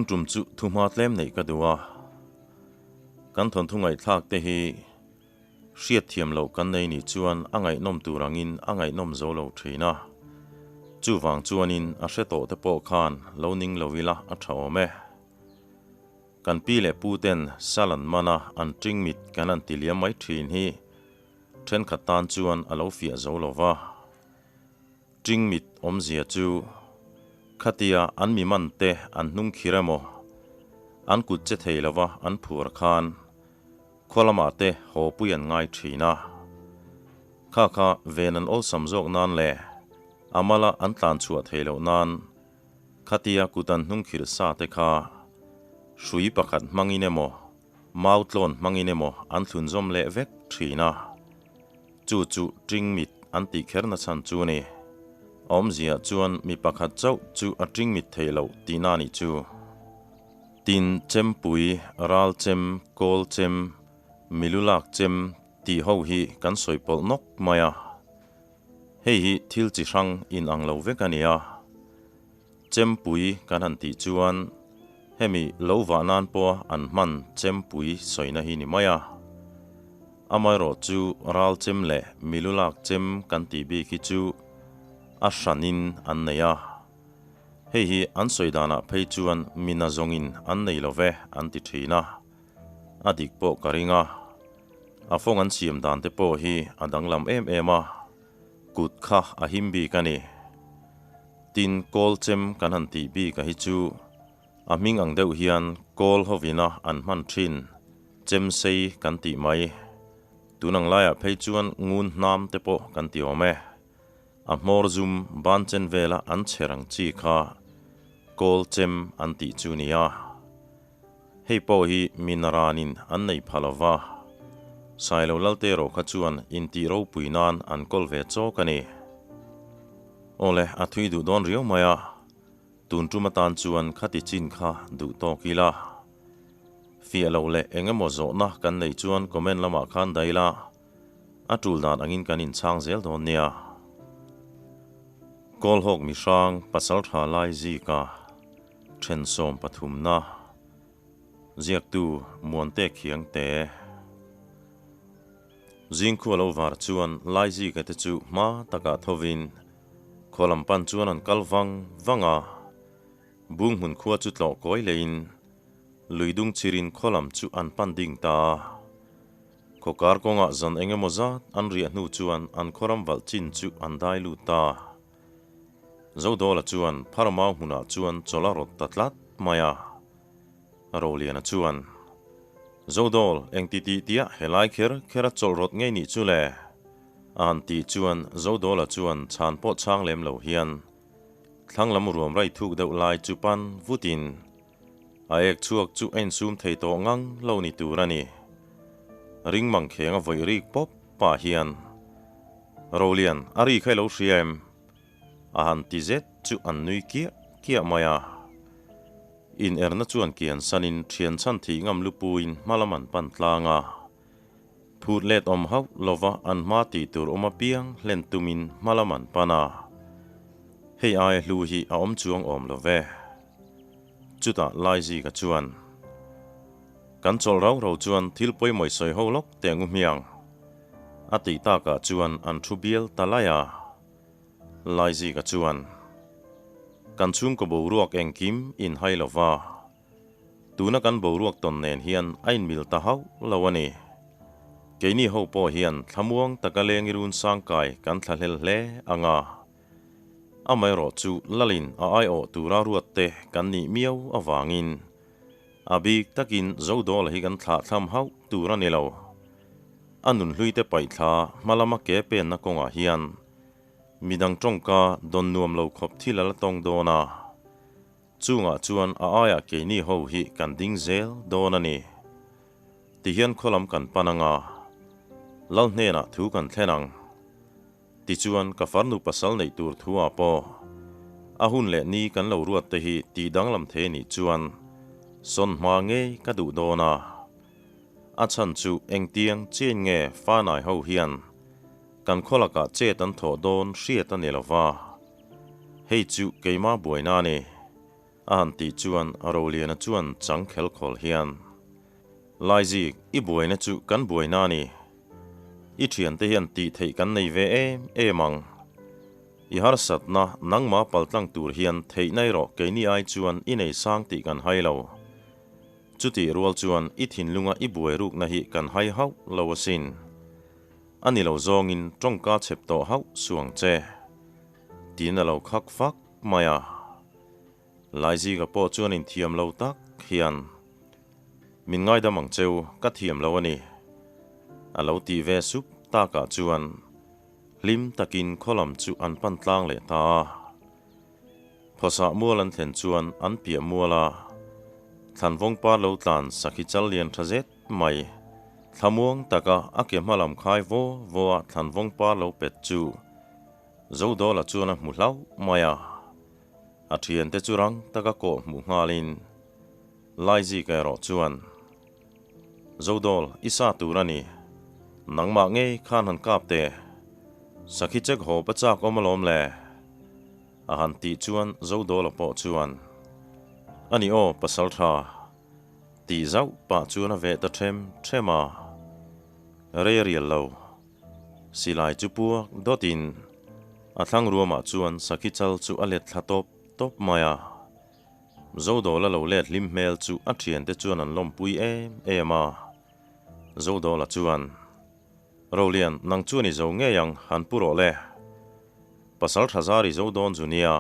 Tun tum chu thuhma tlem neih ka duh a, kan thawnthu ngaihthlak te hi hriatthiam loh kan nei nih chuan a ngaihnawm tur angin a ngaihnawm zo lo thin a, chuvang chuanin a hre tawh te pawh khan lo ning lo ila a tha awm e. Kan pi leh pu ten sal an man a, an ṭingmit kan han ti liam mai ṭhin hi ṭhenkhat tan chuan a lo fiah zo lo va. Ṭingmit awmzia chu khatia an mi man te an hnung khir emaw, an kut che thei lova an phur khan khaw lamah te haw pui an ngai ṭhin a. Kha kha ven an awlsam zawk nan leh a mala an tlan chhuah thei loh nan Khatia kut an hnung khirh sa te kha hrui pakhat hmangin emaw, mau tlawn hmangin emaw an thlunzawm leh vek thin a. Chu chu ṭingmit an tih kher na chhan chu ni. A awmzia chuan mi pakhat chauh chu a ṭingmit thei loh tihna nih chu. Tin, chempui, ral chem, kawl chem, milu lak chem tih ho hi kan sawi pawlh nawk mai a. Hei hi thil chi hrang in ang lo vek a ni a, chempui kan han tih chuan hemi lo vah nan pawha an hman chempui sawina hi ni mai a. Amaherawh chu ral chem leh milu lak chem kan tih bik hi chu a hranin an nei a. Hei hi an sawi danah phei chuan mina zawngin an nei lo ve an ti thin a, a dik pawh ka ring a. A fawng an siam dan te pawh hi a danglam em em a, kut kha a him bik a ni. Tin, kawl chem kan han tih bik a hi chu a hming ang deuh hian kawl hovina an hman thin, chem sei kan tih mai. Tun ang laiah phei chuan ngun hnam te pawh kan ti awm e. A hmawr zum ban chen vela an chher ang chi kha kawl chem an tih chu nia. Hei pawh hi mi naranin an nei pha lo va, Sailo Lalte erawh kha chuan intih ropui nan an kawl ve chawk a ni. Awle, a thui duh dawn riau mai a, tun tum atan chuan khati chin kha duh tawk ila. Fiah lo leh eng emaw zawhna kan neih chuan comment lamah khan daih ila, a tul dan angin kan inchhang zel dawn nia. Kawlhawk mihrang pasaltha lai zika. Then 13na ziaktu Muante Khiangte Zingkhua lo var chuan Laizika te chu hma takah thovin khaw lam pan chuan an kal vang vang a, Bung hmun khua chu tlawh kawi leiin lui dung chirin khaw lam chu an pan ding ta a. Khaw kar kawngah zan eng emaw zat an riah hnu chuan an khaw ram valh chin chu an dai lut ta. Zodawla chuan Pharamau hmunah chuan chawlh a rawt ta tlat mai a. Roliana chuan, Zodawl, eng ti tih tiah helai kher kher a chawlh rawt ngei nih chu le? A han tih chuan Zodawla chuan chhan pawh chhang lem lo hian thlang lam ruam rai thuk deuh lai chu pan vutin a ek chhuak chu a insum thei tawh ngang lo ni tur a ni. Ring mangkheng a vawih rik pawp pah hian, Rolian, a ri kha i lo hria em? A han ti zet chu an nui kiah kiah mai a. In erna chuan kian sanin thian chhan thih ngam lupuiin hma lam an pan tlang a. Phut let awm hauh lova an hma tih tur awm apiang hlen tumin hma lam an pan a. Hei aia hlu hi a awm chuang awm lo ve. Chutah Laizika chuan, Kan chawlh rau rau chuan thil pawimawih sawi ho lawk teh ngu hmiang. A tih takah chuan an thu bial ta lai a. Laizika chuan, Kan chhungkaw boruak engkim in hai lo va, tuna kan boruak tawn nen hian a inmil ta hauh lo a ni. Keini ho pawh hian thlamuang taka lengi run sangkai kan thlahlel hle ang a. Amaherawhchu Lalin a aiawh tura ruatte kan nih miau avangin A bik takin Zodawla hi kan thlah thlam hauh tur a ni lo. A nunhluite paihthla hma lama ke penna kawngah hian midang tawngka dawn nuam lo khawp thil a la tawng dawn a. Chungah chuan a aiah keini ho hi kan ding zel dawn a ni. Tihian khawlam kan pan anga Lal hnenah thu kan thlen ang. Tichuan, ka farnu pasal neih tur thu ah pawh a hun leh ni kan lo ruat te hi tih danglam thei nih chuan sawn hma ngei ka duh dawn a. A chhan chu engtiang chiain nge fanai ho hian kan khaw lakah chet an thawh dawn hriat a ni lo va. Hei chu keimah buaina a ni. A han tih chuan Roliana chuan chang khel khawl hian, Laizik, i buaina chu kan buaina a ni. I thiante hian tih theih kan nei ve em em ang. I harsatna nangma paltlang tur hian theihna erawh keini ai chuan i nei sang tih kan hai lo. Chutih rual chuan i thinlunga i buai rukna hi kan hai hauh lo asin. A ni lo zawngin tawngka chhep tawh hauh suang che. Tiin a lo khak fak mai a. Laiziga pawh chuan inthiam lo tak hian, Min ngaidam ang cheu, ka thiam lo a ni. A lo ti ve sup takah chuan hlim takin khaw lam chu an pan tlang leh ta a. Phawsah mual an thlen chuan an piah mual a, thlanvawng par lo tlan sakhi chal lian tha zet mai, thlamuang taka a ke hma lam khai vaw vaw a thlanvawng par lo pet chu Zodawla chuan a hmu hlauh mai a. A thiante chu rang taka kawh hmuh nghalin Laizika erawh chuan, Zodawl, i sa tur a ni. Nangmah ngei khan han kap teh. Sakhi chek haw pa chak awm alawm le. A han tih chuan Zodawla pawh chuan, A ni aw, pasal tha. Tih zauh pah chuan a veh ta ṭhem ṭhem a. Rei a rial lo. Silai chu puak dawtin a thlang ruamah chuan sakhi chal chu a let thla tawp tawp mai a. Zodawla lo let hlim hmel chu a thiante chuan an lawmpui em em a. Zodawla chuan, Rolian, nang chuan i zo ngei ang, han pu rawh le. Pasal tha zar i zo dawn zu nia.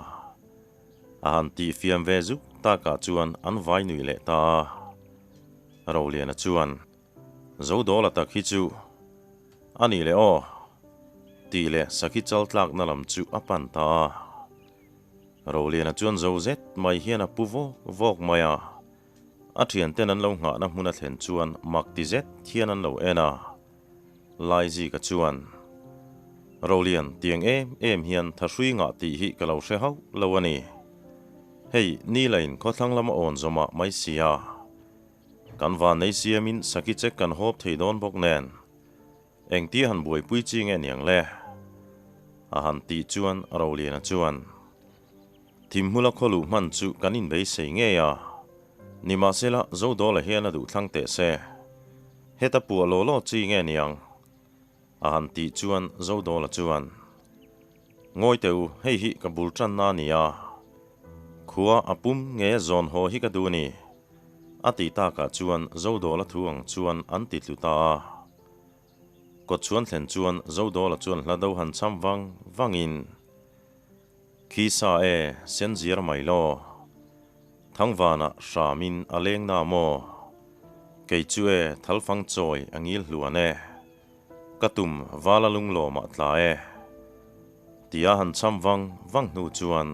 A han tih fiam ve zuk takah chuan an vai nuih leh ta a. Roliana chuan, Zodawla tak hi chu a nih leh aw, tih leh sakhi chal tlakna lam chu a pan ta a. Roliana chuan zo zet mai hian a pu vawk vawk mai a, a thianten an lo nghahna hmun a thlen chuan mak ti zet hian an lo en a. Laizika chuan, Rolian, tiang em em hian thahrui ngah tih hi ka lo hre hauh lo a ni. Hei, Nilain khawthlang lama awn zawmah mai si a. Kan van nei siamin sakhi chek kan hawp thei dawn bawk nen. Engtia han buaipui chi nge niang le? A han tih chuan Roliana chuan, Thimhmula khaw luh hman chu kan inbeisei ngei a, nimahsela Zodawla hian a duh thlang teh se. Heta puah law law chi nge niang? A han tih chuan Zodawla chuan, Ngawi teh u, hei hi ka bul tanna a ni a, khua a pum nge zawn haw hi ka duh a ni, a tih takah chuan Zodawla thu ang chuan an ti tlu ta a. Kawt chhuan thlen chuan Zodawla chuan hla do han cham vang vangin, Khi sa e, sen ziar mai law. Thangvanah hramin a leng na maw? Kei chu e, thalfang chawi a ngil hluan e. Ka tum vala lunglawmah tla e. Tia han cham vang vang hnu chuan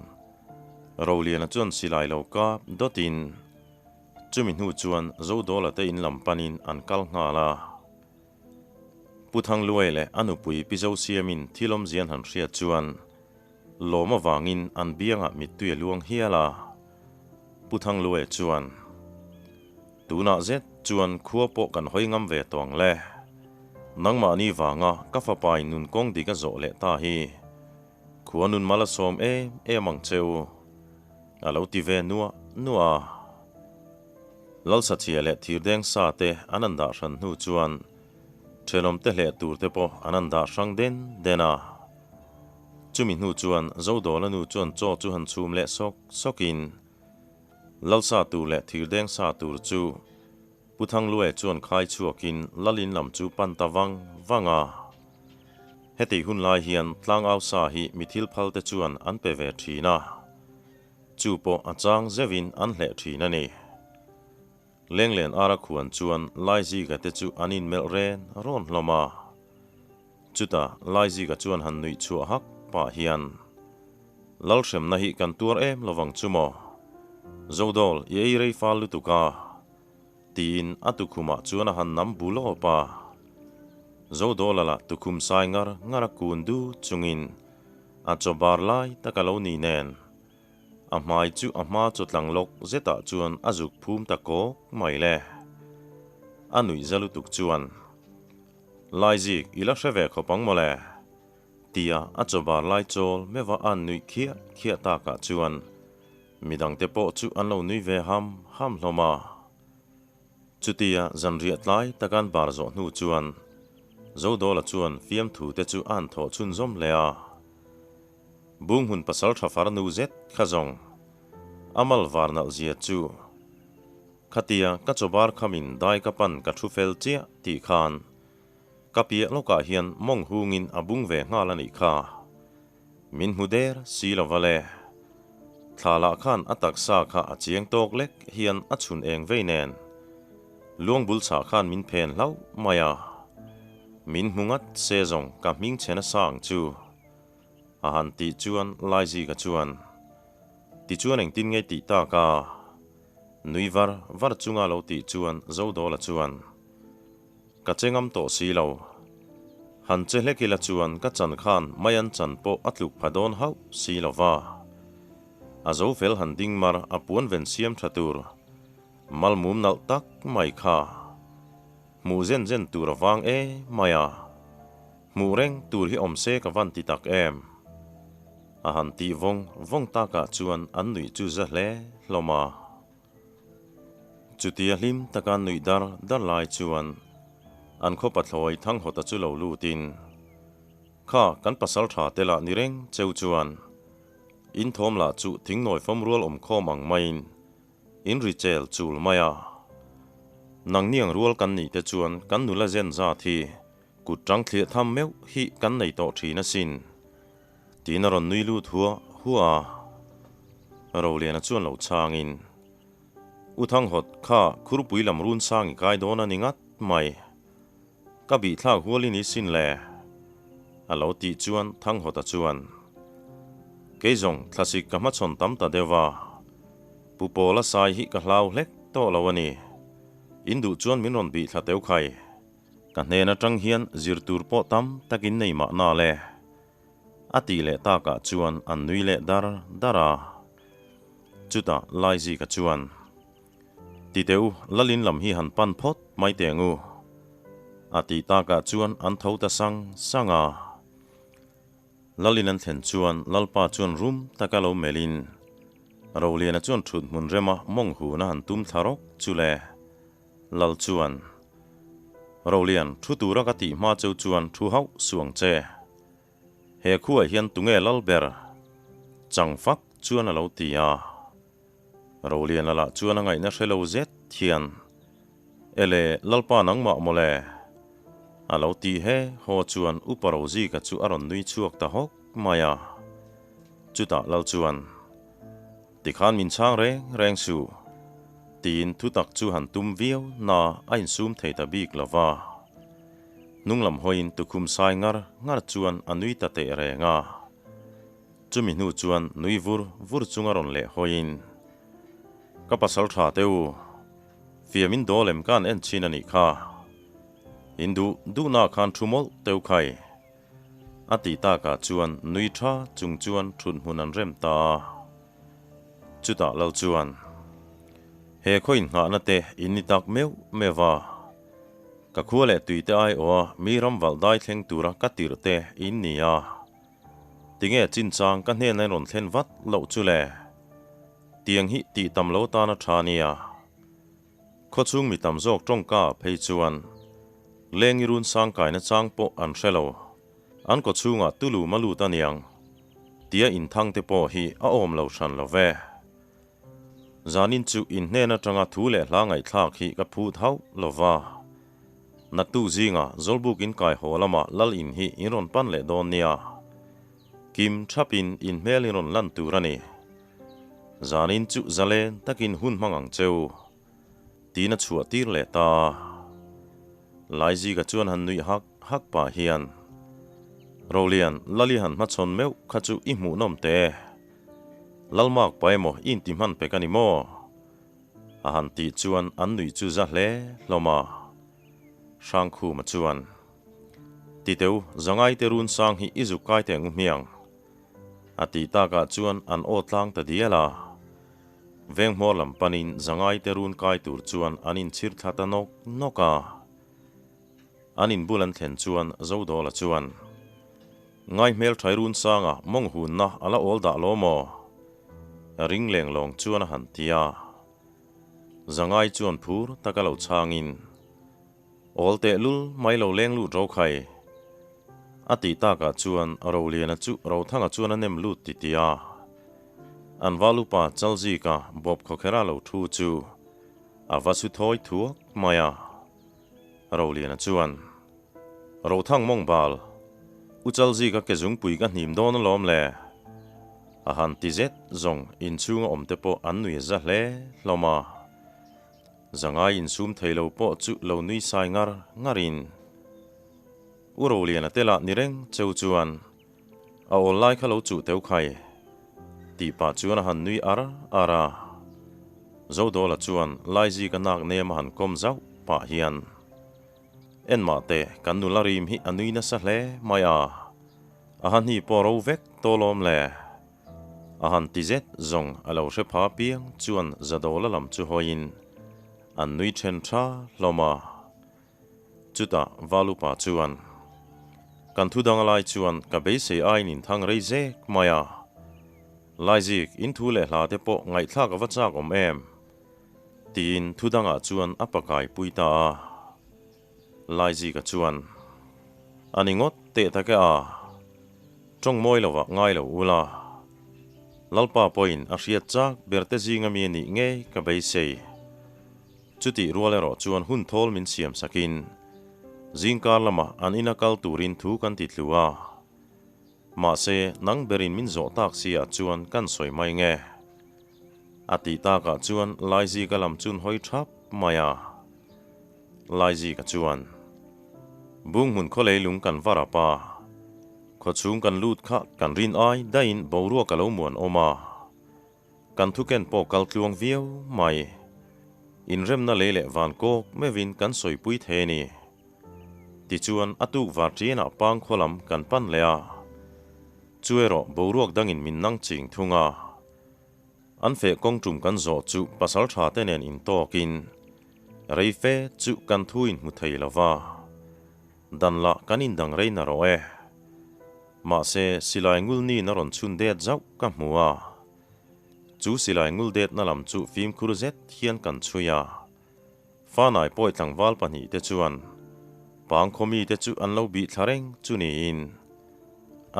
Roliana chuan silai lo kap dawtin chumi hnu chuan Zodawla te in lam panin an kal nghal a. Pu Thangluai leh a nupui Pi Zosiamin thil awmzian han hriat chuan lawm avangin an biangah mittui a luang hial a. Pu Thangluai chuan, Tunah zet chuan khua pawh kan hawi ngam ve tawh ang le. Nangmahni vanga ka fapain nun kawng dik a zawh leh ta hi. Khua nun mal a sawm em em ang che u. A lo ti ve nuah nuah a. Lalsachhia leh thirdeng sa te an an dah hran hnu chuan thenawm te hleh tur te pawh an an dah hrang den den a. Chumi hnu chuan Zodawla nu chuan chaw chu han chhum leh sawk sawkin Lalsa tur leh thirdeng sa tur chu Pu Thangluaia chuan khai chhuakin Lalin lam chu pan ta vang vang a. Heti hun lai hian tlangau sa hi mi thil phal te chuan an pe ve thin a. Chu pawh a chang zeuhin an hleh thin a ni. Lenglen ara khuan chuan Laiziga te chu an inmelh ren rawn hlawm a. Chutah Laiziga chuan han nuih chhuah hak pah hian, Lalhremna hi kan tuar em lovang chu maw? Zodawl, i ei rei fal lutuk a. Tiin a tukhumah chuan a han nam bu lawp a. Zodawla lah tukhum sai ngar ngar a kun du chungin a chaw bar lai tak a lo ni nen a hmai chu a hma chaw tlang lawk zetah chuan a zuk phum ta kawk mai le. A nuih za lutuk chuan, Laizik, i la hre ve khawp ang mawle? Tia a chaw bar lai chawl meuha a nuih khiah khiah takah chuan. Midangte pawh chu an lo nui ve ham ham hlawm a. Chutia zanriah tlai taka an bar zawh hnu chuan Zodawla chuan fiamthu te chu a han thawh chhunzawm hle a. Bunghmun pasal tha far nu zet kha zawng a mal var nalh zia chu khatia ka chawbar khamin dai ka pan ka thu fel chiah tih khan ka piah lawkah hian mawng hungin a bung ve nghal a nih kha. Min hmu der si lo va le. Thla lah khan a taksa kha a chiang tawk lek hian a chhun eng vei nen. Luang bul chhah khan min phen hlauh mai a. Min hmu ngat se zawng ka hming chhe nasa ang chu. A han tih chuan Laizika chuan, Tichuan engtin nge tih tak a? Nui var var chunga lo tih chuan Zodawla chuan, Ka che ngam tawh si lo. Han che hlek ila chuan ka chan khan mai an chan pawh a tluk pha dawn hauh si lo va. A zo fel han ding mar a puan ven siam tha tur mal mum nalh tak mai kha. Hmuh zen zen tur a vang e mai a. Hmuh reng tur hi awm se ka van ti tak em. A han tih vawng vawng takah chuan an nuih chu za hle hlawm a. Chutia hlim taka nuih dar dar lai chuan an khaw pathlawi Thanghawta chu lo lutin, Kha kan pasal tha te lah ni reng cheu chuan in thawm lah chu thingnawi fawm rual awm khawm ang maiin in ri chel chul mai a. Nangniang rual kan nih te chuan kan nula zen zat hi kut tang thliah tham meuh hi kan nei tawh thin asin. Tiin a rawn nui lut huah huah a, Roliana chuan lo chhangin, U Thanghawt, kha khurpui lam run sang i kai dawn a ni ngat mai. Ka bihthlak hual i ni sin le. A lo tih chuan Thanghawta chuan, Kei zawng thlasik ka hmachhawn tam ta deuh va, Pu Pawla sai hi ka hlau hlek tawh lo a ni. In duh chuan min rawn bihthla teu khai. Ka hnen atang hian zir tur pawh tam takin nei mahna le. A tih leh takah chuan an nui leh dar dar a. Chutah Laizika chuan, Ti teh u, Lalin lam hi han pan phawt mai teh ang u. A tih takah chuan an tho ta sang sang a. Lalin an thlen chuan Lalpa chuan rum taka lo melhin Roliana chuan thut hmun rema mawng hun a han tum thla rawk chu le. Lal chuan, Rolian, thu tura ka tih hma cheu chuan thu hauh suang che. He khuaah hian tunge lal ber? Chang fak chuan a lo ti a. Roliana lah chuan a ngaihna hre lo zet hian, Ele, Lalpa nangmah mawle? A lo ti he haw chuan Upa Rozika chu a rawn nui chhuak ta hawk mai a. Chutah Lal chuan, Tikhan min chhang reng reng suh, tiin thutak chu han tum viau na a insum thei ta bik lo va. Hnunglam hawiin tukhum sai ngar ngar chuan a nui ta teh reng a. Chumi hnu chuan nui vur vur chunga rawn leh hawiin, Ka pasal tha teh u, fiamin dawl em ka han en chin a nih kha. In duh duhna khan thu mawlh teu khai. A tih takah chuan nui tha chung chuan thut hmun an rem ta a. Chutah lo chuan, He khaw innghahna te in ni tak meuh meuh a, ka khua leh tui te aiawha mi ram valh dai thleng tura ka tirh te in ni a, tinge chinchang ka hnena in rawn thlen vat loh chu le? Tiang hi tih tam lo tana tha nia. Khawchhung mi tam zawk tawngka phei chuan Lengi run sang kaina chang pawh an hre lo. An kawchhungah tulu ma lut aniang tia inthang te pawh hi a awm lo hran lo ve. Zanin chu in hnen atanga thu leh hla ngaihthlak hi ka phut hauh lo va. Naktuk zinga Zawlbuk in kai haw lamah lal in hi in rawn pan leh dawn nia. Kim thapin in hmel in rawn lan tur a ni. Zanin chu zalen takin hun hmang ang cheu. Tiin a chhuah tir leh ta. Laizika chuan han nuih hak hak pah hian, Rolian, Lali han hmachhawn meuh kha chu i hmuhnawm teh e. Lalmak pa emaw i inti hman pek a ni maw? A han tih chuan an nuih chu za hle hlawm a. Hrangkhuma chuan, Titeu, zangaite run sang hi i zuk kai teh ngu hmiang. A tih takah chuan an aw tlang ta dial a. Veng hmawr lam panin zangai te run kai tur chuan an inchhir thla ta nawk nawk a. An inbul an thlen chuan Zodawla chuan, Ngai hmel thai run sanga mawng hunna a la awl dah lo maw? Ring leng lawng chuan a han ti a. Zangai chuan phur taka lo chhangin, Awl teh lul mai lo leng lut ro khai. A tih takah chuan Roliana chu Rothanga chuan a nem lut ti ti a. An val upa Chalzika bawp khawkhera lo thu chu a va su thawi thuak mai a. Roliana chuan, Rothang mawng bal, U Chalzika ke zungpui ka hnim dawn alawm le. A han ti zet zawng inchhunga awmte pawh an nui za hle hlawm a. Zangai insum thei lo pawh chu lo nui sai ngar ngarin, U Roliana te lah ni reng cheu chuan a awl lai kha lo chuh teu khai, tih pah chuan a han nui ar ar a. Zodawla chuan Laizika nak nem a han kawm zauh pah hian, Enmah teh, kan nula rim hi a nui nasa hle mai a, a ha hni pawh ro vek tawlawm le. A han ti zet zawng a lo hre pha piang chuan Zadawla lam chu hawiin an nui then tha hlawm a. Chutah Valupa chuan, Kan thu dang lai chuan ka beisei aiin in thang rei zek mai a. Laizik, in thu leh hla te pawh ngaihthlak a va chak awm em? Tiin thu dangah chuan a pakai pui ta a. Laizika chuan, A ni ngawt teh tak e a, tawng mawi lovah ngai lo ula. Lalpa pawhin a hriat chak berte zinga mi a nih ngei ka beisei. Chutih rual erawh chuan hun thawl min siam sakin zingkar lamah an ina kal turin thu kan ti tlu a. Mahse, nang berin min zawh tak si ah chuan kan sawi mai nge? A tih takah chuan Laizika lam chun hawi thap mai a. Laizika chuan, Bunghmun khawlei lung kan va rap a, khawchhung kan lut kha kan rin ai daihin boruak a lo muan awm a, kan thuken pawh kal tluang viau mai. Inremna lei leh van kawk meuhin kan sawipui thei a ni. Tichuan, a tuk var ṭianah pang khaw lam kan pan leh a, chu erawh boruak dangin min nang ching thung a. An feh kawng tum kan zawh chu pasal tha te nen intawkin rei fe chu kan thu inhmu thei lo va, dan lah kan indang rei na rawh e. Mahse, silai ngul niin a rawn chhun det zauh ka hmu a, chu silai ngul detna lam chu fimkhur zet hian kan chhui a. Fanai pawi tlangval pahnihte chuan pangkhaw mite chu an lo bih thla reng chu niin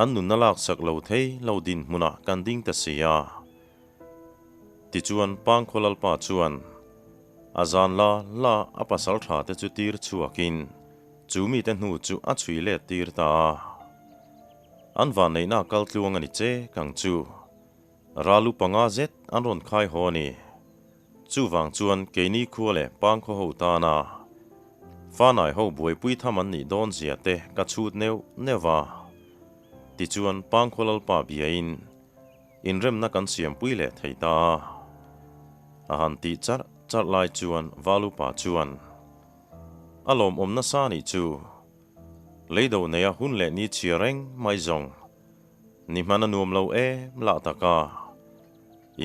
an nunna laksak lo thei lo dinhmunah kan ding ta si a. Tichuan pangkhaw lalpa chuan a zan la la a pasal tha te chu tir chhuakin chu mite hnu chu a chhui let tir ta a. An vanneihna kal tluang a ni che kang chu. Ralu panga zet an rawn khai haw a ni. Chuvang chuan keini khua leh pangkhaw ho tana Fanai ho buaipui tham an nih dawn zia te ka chhut neuh neuh va. Tichuan pangkhaw lalpa biain inremna kan siampui leh thei ta a. A han tih charh charh lai chuan Valupa chuan a lawmawm nasa nih chu leido neia hun leh ni chhia reng mai zawng ni hman a nuam lo em lah taka.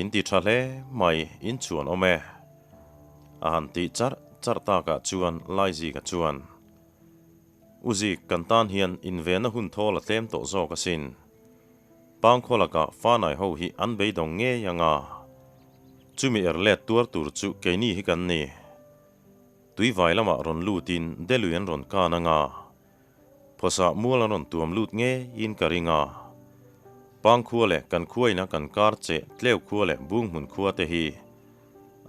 In ti tha hle mai, in chuan awm e. A han tih charh charh takah chuan Laizika chuan, U Zik, kan tan hian invenna hun thawl a tlem tawh zawk asin. Pangkhaw lakah Fanai ho hi an beidawng ngei ang a, chumi er let tuar tur chu keini hi kan ni. Tuivai lamah rawn lutin Delui an rawn kan ang a, Phawsah mual an rawn tuam lut ngeiin ka ring a. Pang khua leh kan khuaina kan kar che tleu khua leh bung hmun khua te hi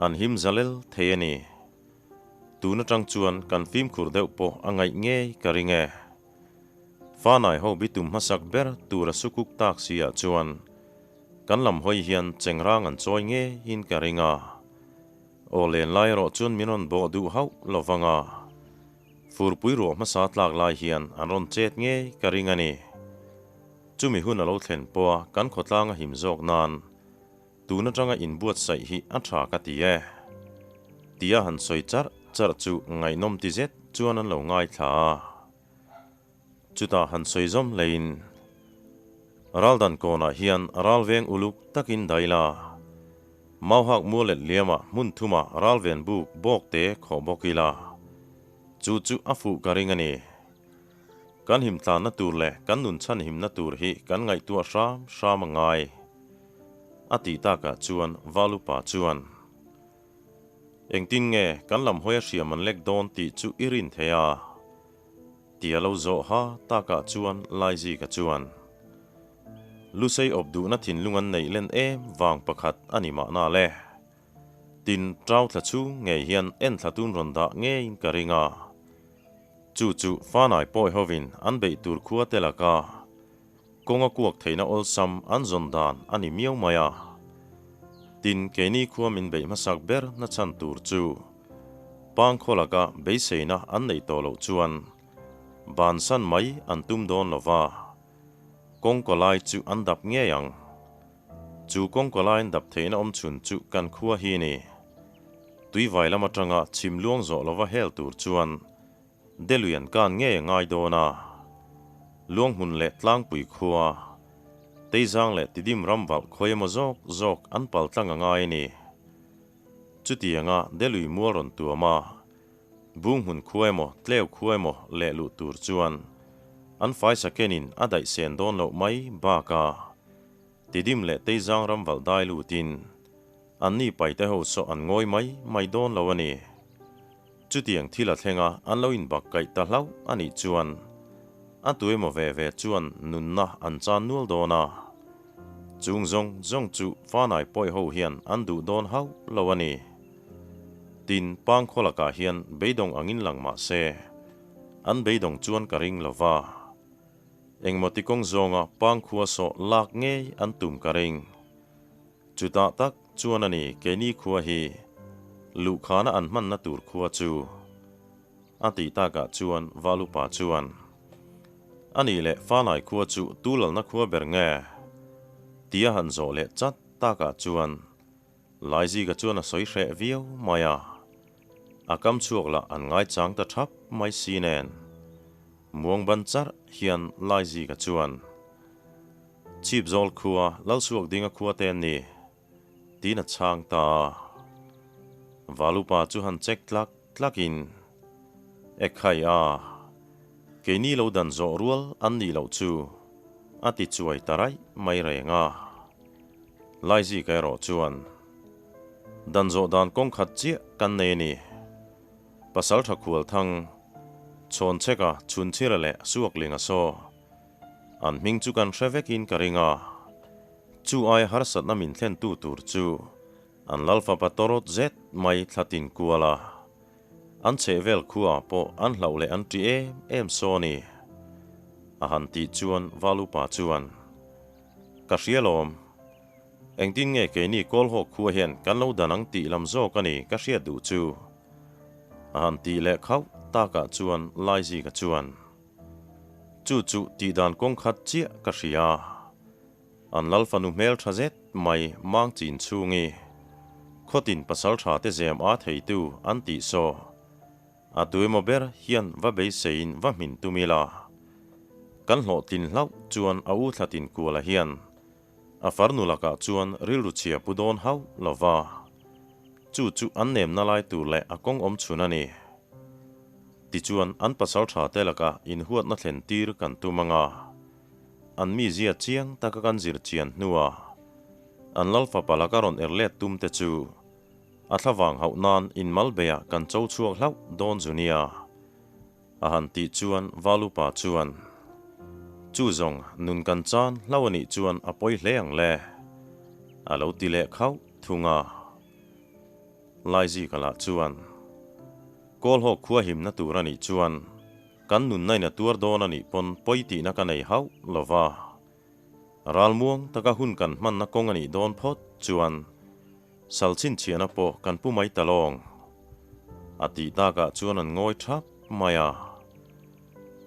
an him zalel thei a ni. Tun atang chuan kan fimkhur deuh pawh a ngaih ngei ka ring e. Fanai ho bitum hmasak ber tura sukuk tak si ah chuan kan lam hawi hian chengrang an chawi ngeiin ka ring a. Aw len lai erawh chuan min rawn bawh duh hauh lovang a. Furpui ruah hmasa tlak lai hian an rawn chet ngei ka ring a ni. Chumi hun a lo thlen pawha kan khawtlang a him zawk nan tun atanga inbuatsaih hi a tha ka ti e. Tia han sawi charh charh chu ngaihnawm ti zet chuan an lo ngaithla a. Chutah han sawi zawm hlein Raldan kawnah hian ralveng uluk takin daila Mauhak mualet liamah hmun thumah ralven buk bawk te khawh bawk ila chu chu a fuh ka ring a ni. Kan himtlanna tur leh kan nun chhan himna tur hi kan ngaihtuah hram hram a ngai. A tih takah chuan Valupa chuan, Engtin nge kan lam hawi a hriam an lek dawn tih chu i rin thei a? Tia lo zawh ha takah chuan Laizika chuan, Lusei awp duhna thinlung an neih len em vang pakhat a ni mahna le. Tin, Ṭau thla chhung ngei hian enthla tun rawn dah ngeiin ka ring a. Chu chu Fanai pawi hovin an beih tur khua te laka kawnga kuak theihna awlsam an zawn dan a ni miau mai a. Tin, keini khua min beih hmasak ber na chhan tur chu Pangkhaw laka beiseina an neih tawh loh chuan bansan mai an tum dawn lo va, kawngkaw lai chu an dap ngei ang. Chu kawngkaw laiin dap theihna awm chhun chu kan khua hi ni. Tuivai lam atanga chhim luang zawh lova hel tur chuan Delui an kan ngei a ngai dawn a. Luanghmun leh Tlangpui khua, Teizang leh Tidim ram valh khawi emaw zawk zawk an pal tlang a ngai a ni. Chutianga Delui mual rawn tuam a, Bunghmun khua emaw Tleu khua emaw leh luh tur chuan an faisa kenin a daih sen dawn loh mai bakah Tidim leh Teizang ram valh dai lutin Anni paite ho saw an ngawi mai mai dawn lo a ni. Chutiang thil a thleng a, an lo inbak kaih ta hlauh a nih chuan a tu emaw ve ve chuan nunna an chan nual dawn a. Chung zawng zawng chu Fanai pawi ho hian an duh dawn hauh lo a ni. Tin, Pangkhaw lakah hian beidawng angin lang mah se, an beidawng chuan ka ring lo va. Engmaw ti kawng zawnga Pangkhua saw lak ngei an tum ka ring. Chutah tak chuan a ni keini khua hi luhkhana an hmanna tur khua chu. A tih takah chuan Valupa chuan, A nih leh Fanai khua chu tu lalna khua ber nge? Tia han zawh leh chat takah chuan Laizika chuan a sawi hreh viau mai a. A kam chhuak lah an ngaichang ta thap mai si nen. Muang ban charh hian Laizika chuan, Chhip zawl khua, Lalsuak dinga khua te an ni, tiin a chhang ta a. Valupa chu han check tlak tlakin, Ekhai a, keini lo dan zawh rual an nih loh chu, a ti chuai ta raih mai reng a. Laizika erawh chuan, Dan zawh dan kawng khat chiah kan nei a ni. Pasaltha Khualthang, Chhawnchheka, Chhunchhira leh Suaklinga saw, An hming chu kan hre vekin ka ring a, chu aia harsatna min thlentu tur chu an Lalfapa tawrawt zet mai thla tin kual a, an chhehvel khuaah pawh an hlauh leh an ṭi em em saw a ni. A han tih chuan Valupa chuan, Ka hria lawm, engtin nge keini Kawlhawk khua hian kan lo dan ang tih lam zawk a ni ka hriat duh chu. A han tih leh khauh takah chuan Laizika chuan, Chu chu tih dan kawng khat chiah ka hria. An lal fanu hmel tha zet mai mang chin chhungi khawtin pasal tha te zem a theitu an tih saw. A tuemaw ber hian va beiseiin va hmin tum ila. Kan hlawhtlin hlauh chuan a u thlatin kuala hian a farnu lakah chuan rilru chhia pu dawn hauh lova. Chu chu an nemna lai tur leh a kawng awm chhun a ni. Tichuan, an pasal tha te lakah inhuatna thlen tir kan tum ang a, an mizia chiang taka kan zir chian hnuah an lal fapa laka rawn er let tum te chu a thlavang hauh nan inmal beiah kan cho chhuak hlauh dawn zu nia, a han tih chuan Valupa chuan, Chu zawng nun kan chan hlauh a nih chuan a pawi hle ang le, a lo ti leh khauh thung a. Laizika lah chuan, Kawlhawk khua himna tur a nih chuan kan nunna in a tuar dawn a nih pawn pawi tihna ka nei hauh lo va. Ralmuang taka hun kan hmanna kawng a nih dawn phawt chuan sal chhinchhiahna pawh kan pu mai ta lawng. A tih takah chuan an ngawi thap mai a.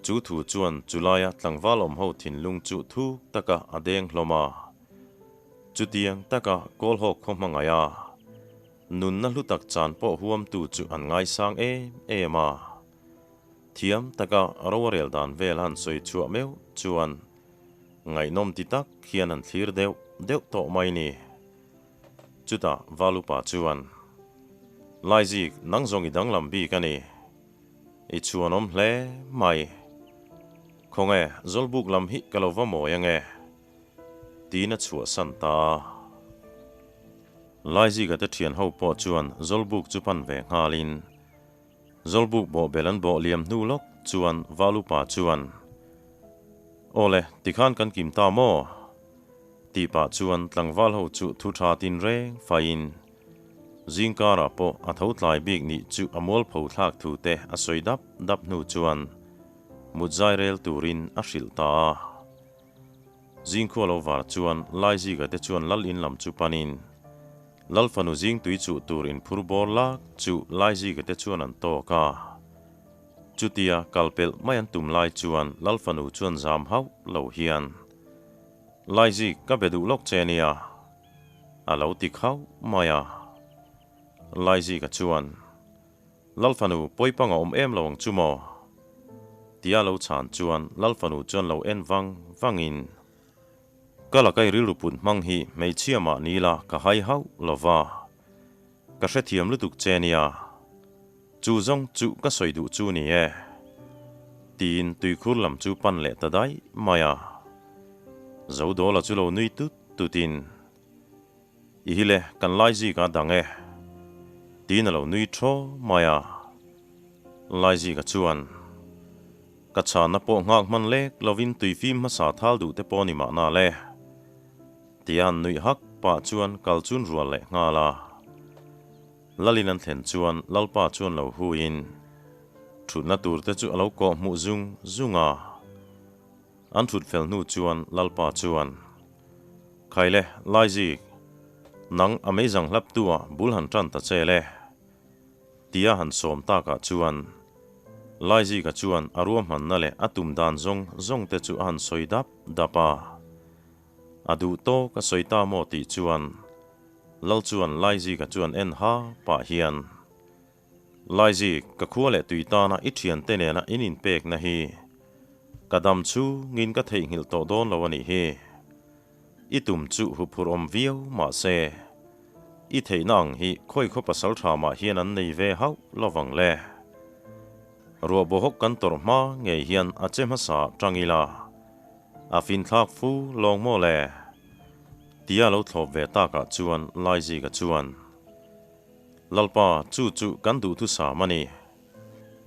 Chu thu chuan chulaia tlangval awm ho thinlung chu thuk taka a deng hlawm a. Chutiang taka Kawlhawk khaw hmangaih a, nunna hlu tak chan pawh huamtu chu an ngaisang em em a. Thiam taka ro a rel dan vel han sawi chhuah meuh chuan ngaihnawm ti tak hian an thlir deuh deuh tawh mai ni. Chutah Valupa chuan, Laizik, nang zawng i danglam bik a ni. I chhuanawm hle mai. Khawnge, Zawlbuk lam hi ka lo va mawi ange. Tiin a chhuahsan ta a. Laiziga te thian ho pawh chuan Zawlbuk chu pan ve nghalin Zawlbuk bawhbel an bawh liam hnu lawk chuan Valupa chuan, Awle, tikhan kan kim ta maw? Tih pah chuan tlangval ho chu thu tha tin reng faiin zingkarah pawh a tho tlai bik nih chu a mualpho thlak thu te a sawi dap dap hnu chuan mut zai rel turin a hrilh ta a. Zingkhua lo var chuan Laiziga te chuan lal in lam chu panin Lal fanu zing tui chuh tur in phur bawr lak chu Laiziga te chuan an tawk a. Chutia kal pelh mai an tum lai chuan Lal fanu chuan zam hauh lo hian, Laizik, ka be duh lawk che nia, a lo ti khauh mai a. Laizika chuan, Lal fanu pawipang a awm em lo ang chu maw? Tia lo chhan chuan Lal fanu chuan lo en vang vangin, Ka lakai rilru put hmang hi hmeichhia mah ni la ka hai hauh lo va, ka hrethiam lutuk che nia, chu zawng chu ka sawi duh chu ni e, tiin tuikhur lam chu pan leh ta daih mai a. Zodawla chu lo nui tut tutin, I hi le, kan Laizika dang e, tiin a lo nui thaw mai a. Laizika chuan, Ka chhanna pawh nghak hman lek lovin tuifim hmasa thal duh te pawh ni mahna le, tia an nuih hak pah chuan kal chun rual leh nghal a. Lalin an thlen chuan Lalpa chuan lo huiin thutna tur te chu a lo kawh hmuh zung zung a. An thut fel hnu chuan Lalpa chuan, Khaile, Laizik, nang a meizang hlaptu ah bul han tan ta che le, tia han sawm takah chuan Laizika chuan a ruahmanna leh a tum dan zawng zawng te chu a han sawi dap dap a. A duh tawk a sawi ta maw tih chuan Lal chuan Laizika chuan en ha pah hian, Laizik, ka khua leh tui tana i thiante nena in inpekna hi ka dam chungin ka theihnghilh tawh dawn lo a nih hi. I tum chu huphurh awm viau mahse, i theihna ang hi khawi khaw pasal tha mah hian an nei ve hauh lovang le. Ruah bawhawk kan tawrh hma ngei hian a che hmasa tang ila, a finthlak fu lawng maw le? Tia lo thlawp ve takah chuan Laizika chuan, Lalpa, chu chu kan duhthusam a ni.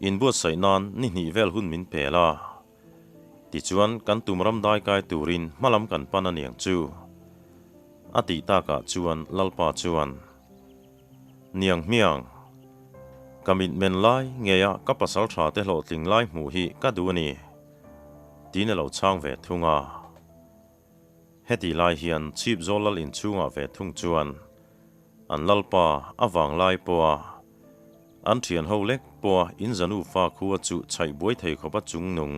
Inbuatsaih nan ni hnih vel hun min pel a. Tichuan, kan tum ram dai kai turin hmalam kan pan a niang chu. A tih takah chuan Lalpa chuan, Niang hmiang, ka mitmen lai ngeia ka pasal tha te hlawhtling lai hmuh hi ka duh a ni, tiin a lo chhang ve thung a. Heti lai hian chhip zawl lal inchhungah ve thung chuan an lalpa a vang lai pawha an thian ho lek pawha in zanu fa khua chu chhaih buai thei khawpa chungnung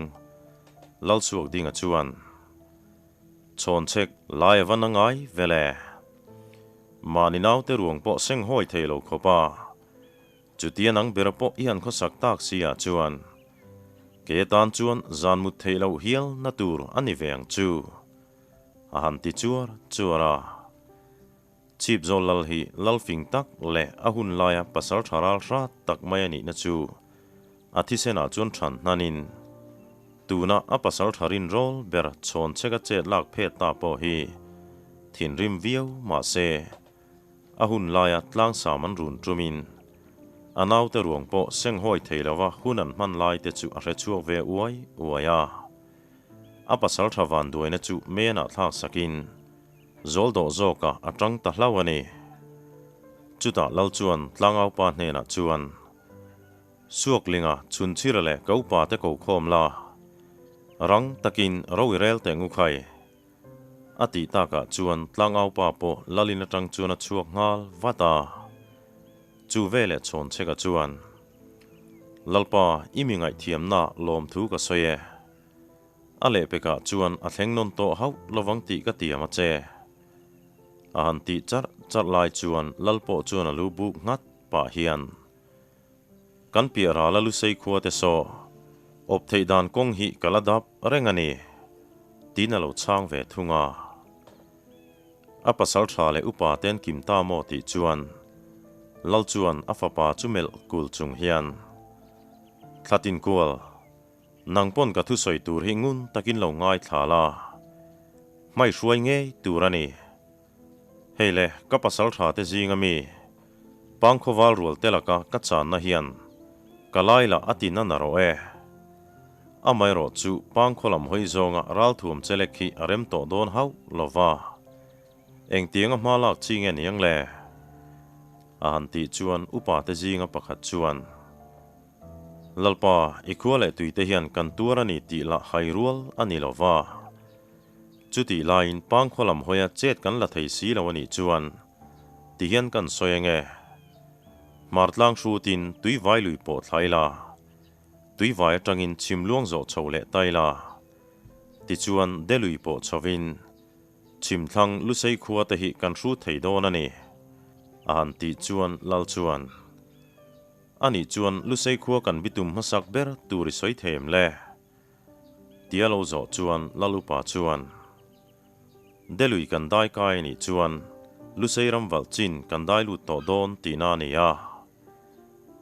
lal chhuak dinga chuan chhawnchhek lai a va na ngai ve le. Mahni naute ruang pawh seng hawi thei lo khawpa Chutia nang bera pawh i han khawsak tak si ah chuan ke tan chuan zan mut theih loh hial na tur a ni ve ang chu, a han ti chuar chuar a. Chhip zawl lal hi lal fing tak leh a hun laia pasal tha ral hrat tak mai a nihna chu a thisen ah chuan than hnanin tuna a pasal tha rinrawl ber chhawn chheka chet lak phet ta pawh hi thinrim viau mahse A hun laia tlangsam an run ṭumin a naute ruang pawh senghawi thei lova hun an hman lai te chu a hre chhuak ve uai uai a. A pasal ṭha vanduaina chu menah thlak sakin zawl dawh zawkah a ṭang ta hlauh a ni. Chutah Lal chuan tlangaupa hnenah chuan, Suaklinga chhunchhira leh ka upate ko khawm la, rang takin ro i rel teh ngukhai. A tih takah chuan tlangaupa pawh Lalin atang chuan a chhuak nghal vat a. Chu veleh Chhawnchheka chuan, Lalpa, i mi ngaihthiamna lawmthu ka sawi e. A lehpekah chuan a thleng nawn tawh hauh lovang tih ka tiam a che. A han tih charh charh lai chuan Lal pawh chuan a lu buk nghat pah hian, Kan piah ral a Lusei khua te saw, awp theih dan kawng hi ka la dap reng a ni, tiin a lo chhang ve thung a. A pasal tha leh upa ten kim ta maw tih chuan Lal chuan a fapa chu melh kul chung hian, Thlatin kual, nang pawn ka thusawi tur hi ngun takin lo ngaithla la, hmaihruai ngei tur a ni. Hei le, ka pasaltha te zinga mi Pangkhawval rual te laka ka channa hian ka laila a ti na narawh e. Amaherawh chu Pangkhaw lam hawi zawnga ralthuam chelek hi a rem tawh dawn hauh lo va. Engtianga hma lak chi nge niang le? A han tih chuan upa te zinga pakhat chuan, Lalpa, i khua leh tuite hian kan tuar a ni tih lah hai rual a ni lo va. Chutih laiin Pangkhaw lam hawia chet kan la thei si lo a nih chuan ti hian kan sawi ange. Hmartlang hrutin tuivai lui pawh thla ila, tuivai atangin chhim luang zawh chho leh ta ila, tichuan Delui pawh chhovin Chhimthlang Lusei khua te hi kan hru thei dawn a ni, a han tih chuan Lal chuan, A nih chuan Lusei khua kan bitum hmasak ber tur i sawi thei em le? Tia lo zawh chuan Lal upa chuan, Delui kan dai kai a nih chuan Lusei ram valh chin kan dai lut tawh dawn tihna a ni a.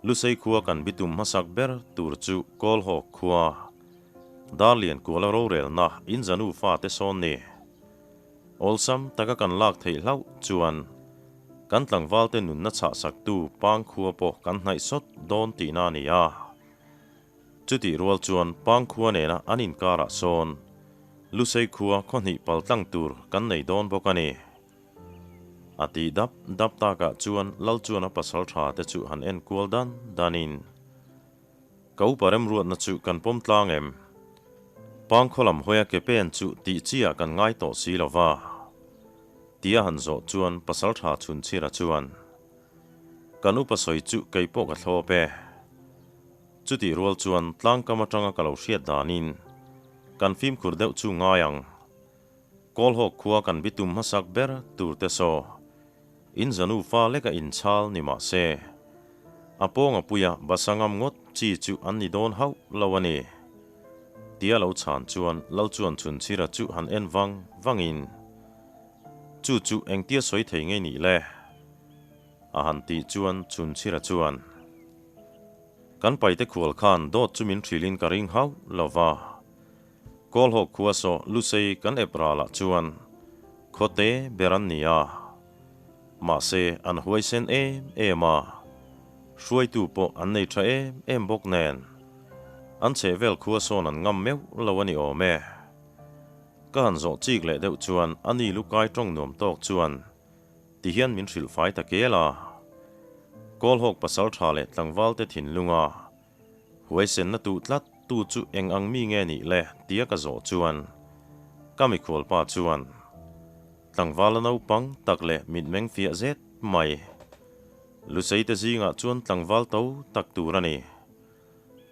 Lusei khua kan bitum hmasak ber tur chu Kawlhawk khua, Darlian kuala rorelna in zanu fate sawn ni. Awlsam taka kan lak theih hlauh chuan kan tlangvalte nunna chhahsaktu Pang khua pawh kan hnaih sawt dawn tihna a ni a. Chutih rual chuan Pangkhua nena an inkarah sawn Lusei khua khawhnih paltlang tur kan nei dawn bawk a ni. A tih dap dap takah chuan Lal chuan a pasal tha te chu han en kual dan danin, Ka upa remruatna chu kan pawm tlang em? Pangkhaw lam hawia ke pen chu tih chiah kan ngai tawh si lo va. Tia han zawh chuan pasal tha chhunchhira chuan, Kan upa sawi chu kei pawh ka thlawp e. Chutih rual chuan tlangkam atanga ka lo hriat danin kan fimkhur deuh chu ngai ang. Kawlhawk khua kan bitum hmasak ber tur te saw in zanu fa leka inchhal ni mah se, a pawnga puia basa ngam ngawt chi chu an ni dawn hauh lo a ni. Tia lo chhan chuan Lal chuan chhunchhira chu han en vang vangin, Chu chu engtia sawi thei ngei nih le? A han tih chuan chhunchhira chuan, Kan paite khual khan dawt chu min hrilhin ka ring hauh lo va. Kawlhawk khua saw Lusei kan ep ralah chuan khawte ber an ni a. Mahse an huaisen em em a, hruaitu pawh an nei tha em em bawk nen an chhehvel khua sawn an ngam meuh lo a ni awm e. Ka han zawh chik leh deuh chuan a ni lukai tawng nuam tawk chuan Ti hian min hrilh fai ta kel a. Kawlhawk pasal tha leh tlangval te thinlunga huaisenna tuh tlat tu chu eng ang mi nge nih le tia ka zawh chuan ka mikhualpa chuan tlangvala naupang tak leh mitmeng fiah zet mai Lusei te zingah chuan tlangval to tak tur a ni.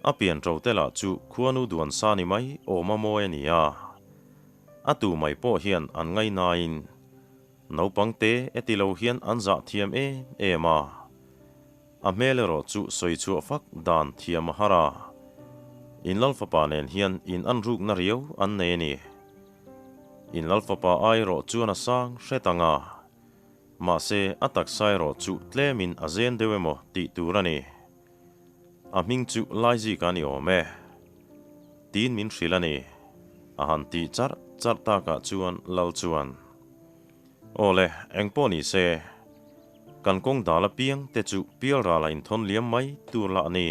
A pian ṭo te lah chu khuanu duan sa ni mai awm a mawi a ni a. A tu mai pawh hian an ngaihnain Naupang te e ti lo hian an zah thiam em em a, a hmel erawh chu sawi chhuah fak dan thiam a har a. In Lalfapa nen hian in an rukna riau an nei a ni. In Lalfapa ai erawh chuan a sang hret ang a, mahse a taksa erawh chu tlemin a zen deuh emaw tih tur a ni. A hming chu Laizika a ni awm e. Tiin min hrilh a ni. A han tih charh charh takah chuan Lal chuan, Aw le, eng pawh ni se, kan kawng dal apiang te chu pial rala inthawn liam mai tur lah a ni.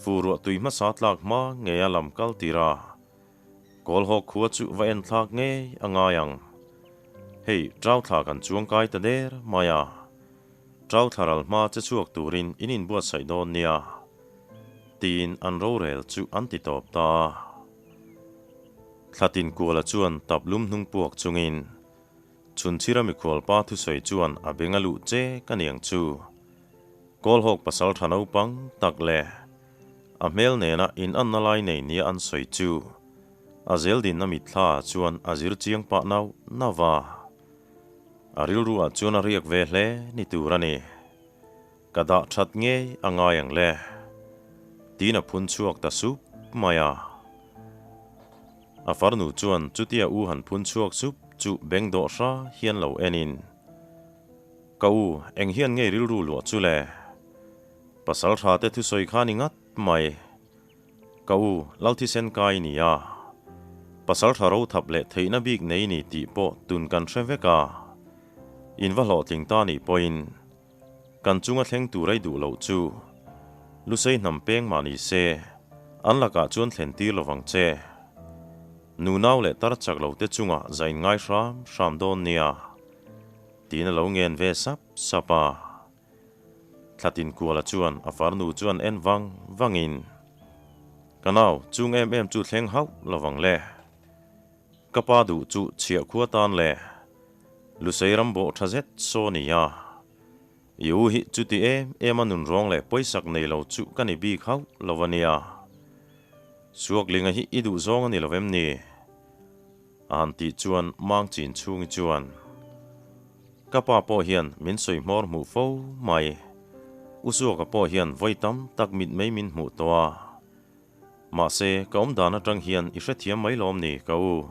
Fu ruah tui hmasa tlak hma ngeia lam kal tir a, Kawlhawk khua chu va en thlak ngei a ngai ang. Hei, Trau thla kan chuang kai ta der mai a. Trau thla ral hma che chhuak turin in inbuatsaih dawn nia, tiin an rorel chu an ti tawp ta a. Thlatin Kuala chuan tap lum hnung puak chungin Chhunchhira mikhualpa thusawi chuan a beng a luh che ka niang chu. Kawlhawk pasal tha naupang tak leh a hmel nena in anna lai nei nia an sawi chu a zeldinna mitthla chuan a zir chiang pah nauh nauh va. A rilru ah chuan a riak ve hle ni tur a ni. Ka dah that ngei a ngai ang le. Tiin a phun chhuak ta sup mai a. A farnu chuan chutia u han phun chhuak sup chu beng dawh hra hian lo en in, Ka u, eng hian ngei rilru luah chu le? Pasal tha te thusawi kha ni ngat mai. Ka u, Lalthisen kai ni a. Pasal tha ro thap leh theihna bik nei ni tih pawh tun kan hre vek a. In va hlawhtling ta nih pawhin kan chunga thleng tur ei duh loh chu Lusei hnam peng mah ni se an lakah chuan thlen tir lovang che. Nunau leh tar chak lo te chungah zain ngai hram hram dawn nia tiin a lo ngen ve sap sap a. Thlatin Kuala chuan a farnu chuan en vang vangin, Ka nau, chung em em chu thleng hauh lovang le. Ka pa duh chu chhiah khua tan le. Lusei ram bawh tha zet saw nia. I u hi chuti em em a nun rawng leh pawisak nei lo chu ka ni bik hauh lo a nia. Suaklinga hi i duh zawng a ni lo em ni? A han tih chuan mang chin chhungi chuan, Ka pa pawh hian min sawi hmawr hmuh fo mai. U Suaka pawh hian vawi tam tak mitmei min hmuh tawh a. Mahse, ka awm dan atang hian i hrethiam mai lawm ni, ka u.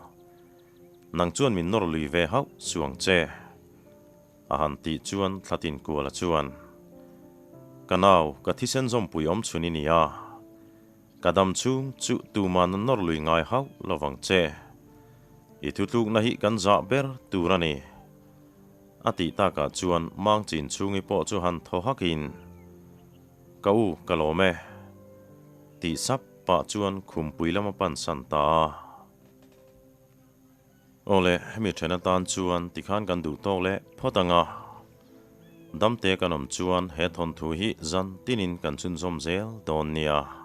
Nang chuan min nawr lui ve hauh suang che. A han tih chuan Thlatin Kuala chuan, Ka nau, ka thisen zawmpui awm chhun i ni a. Ka dam chhung chu tuman an nawr lui ngai hauh lovang che. I thutlukna hi kan zah ber tur a ni. A tih takah chuan mang chin chhungi pawh chu han thaw hakin, Ka u, ka lawm e. Tih sap pah chuan khumpui lam a pan san ta a. Awle, hemi then atan chuan tikhan kan duh tawk leh phawt ang a. Damte kan awm chuan he thawnthu hi zan tinin kan chhunzawm zel dawn nia.